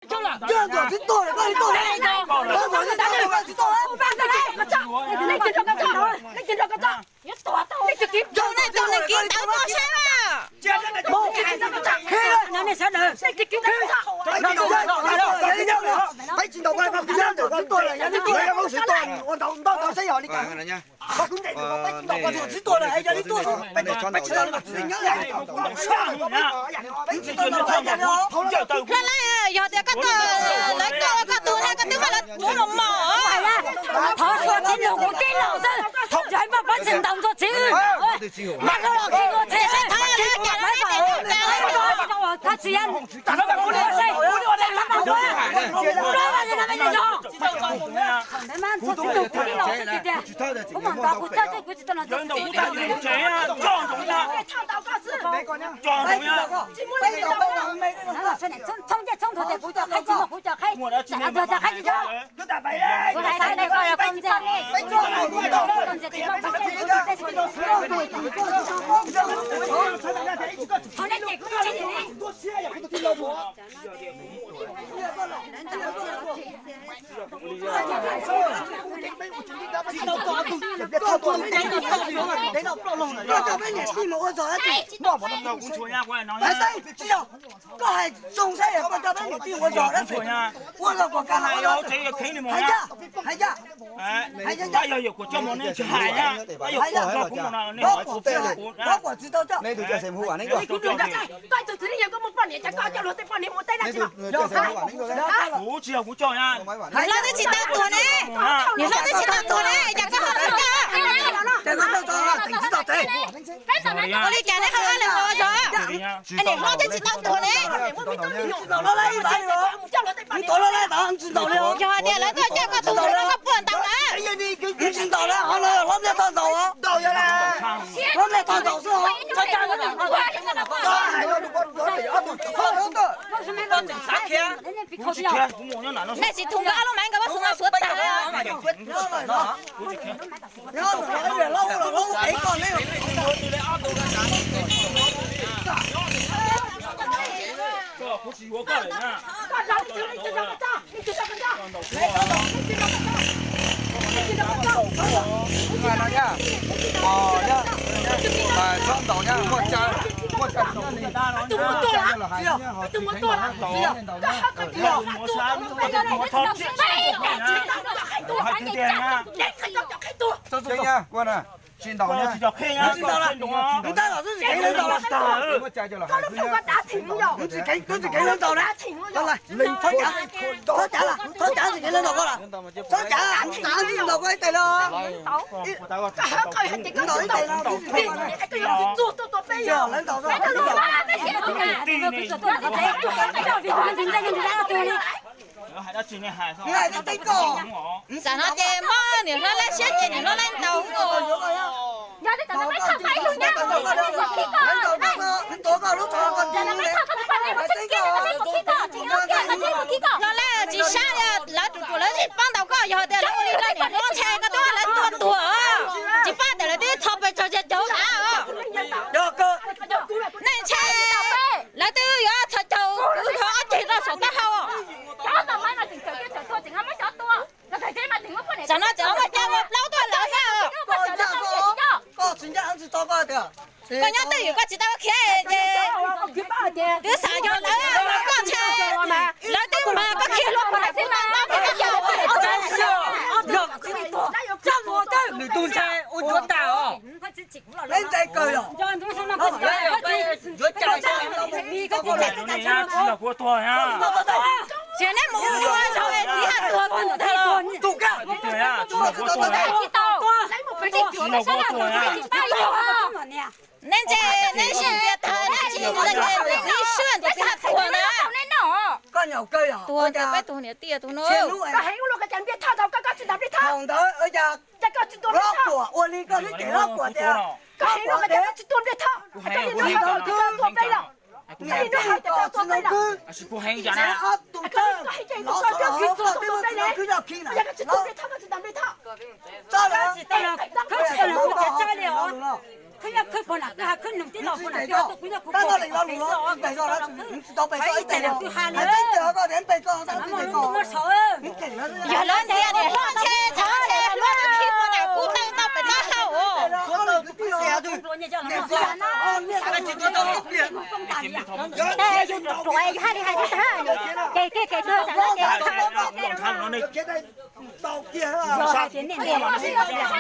Yog tus tsis tuag lawm koj li tuag, tus tsis tuag lawm koj tsis tuag. Tus neeg kiv ntawd koj saib mas. Peb tsis ntaus, yog tus tsis tuag lawm, yog tus tsis tuag lawm ua ntaub ntaub saib yog li cas. Hlob Laij, yog tias koj tuaj, lawv tuaj ua koj tug na, koj twb muab lawv muab los mos. Thov xua txiv nraug kuv tib los xwb, yog ib pab pab tsis ntaus ntxuag txiv, mas koj los khi ua txiv, thov txiv, kuv mam ntaus kuv txoj kuv tsis tau los. Koj coj peb niam tij mus ua zog dab tsi? Koj hais zoo saib, koj coj peb niam tij ua zog dab tsi? Ua zog kom kaj los, hais ncaj, hais ncaj, hais ncaj, hais ncaj. Hlob Kuam tsis tau coj. Hlob twb tsis tau tuag ne, yog koj ho tsis tau. Ua li cas neb ho ob leeg ua zog? Niam hlob twb tsis tau tuag ne. Yog tias lawv tuaj coj koj tus no koj puas ntaus na? Tsis ntaus na, hlob mej tau ntaus, hlob mej tau ntaus xwb. Nej tsis thum nkawd ob lub mas nkawd muab xov no suav tag. Txhob ntaus na, muaj tsa, muaj tsa, muaj tsa los hais, ho tsis kheev los ntaus na. Tsis ntaus na, tsis ntaus na, tsis ntaus na, tsis kheev los ntaus na. Tsis kheev, tsis kheev los ntaus na. Txhob cav, txhob cav, tsis kheev los ntaus koj lawm. Txhob cav, tsis ntaus koj ib tes los. Ntaus ib tes los, lawv ntaus. Tam no ces muab niam hlob laib siab ces niam hlob laib ntaus. Hlob laib tsis sab, lawv tus ruam lawv tsis pab ntaus koj, yog tias lawv ua li lawv niam hlob ntshai koj twb lawv tuag tuag, tsis pab tias lawv twb txhob pes txog cov av os. Nej ntshai, lawv twb yuav txhos caug kwv yog ob ceg rau saum taub hau. Tam no tseem muaj cab muaj plaub tuaj lawv thiab. Koj nyob twj ywm koj tsis tau khiav ces twb xav yog lawv, koj ntshai, lawv twb mas koj khiav luag puag nram kuv tau ntaub koj yog. Nws tus ntshai ua ntsuav tas os. Leej ntxhais kawg yog. Tsis yog kuv tuag na. Tsis neb mus ua zog es txiv haj tuag kuv ntag los. Tsis yog kuv tuag na. Neb ntse, neb sib ntxias tag, neb tsis mus leej, neb sib ntxias tag tuag na. Koj nyaum kawg yog. Tuag ntag peb tus niam tij tus no. Koj heev ua luaj koj cas npiaj thoj tau koj, koj tsis ntaus npiaj thoj. Thaum ntawd ua cas Hlob Kuam ua li koj twb cem Hlob Kuam tias, Hlob Kuam tias koj tsis tuaj npiaj thoj, koj yeej tuaj hais tias koj tuaj peb los. Koj yeej tuaj hais tias koj tuaj peb los. Koj hais tias koj twb muaj tsis tuaj npiaj thoj, koj tsis ntaus npiaj thoj. Txhob txhob txhob li os. Khwb nyob khwb puag nram kwj ha khwb nus tib los puag nram kwj ha tuaj kuv nyob kuv pom pem xwb os, kuv tau lawm twb ha li. Yog lawv tias hlob ntshe thov ntshe hlob twb khi puag nram kuv taw tau pem taub hau. Yus ruam ruam yus hais li hais xwb tag, ces kiag ces tuag tam no ces.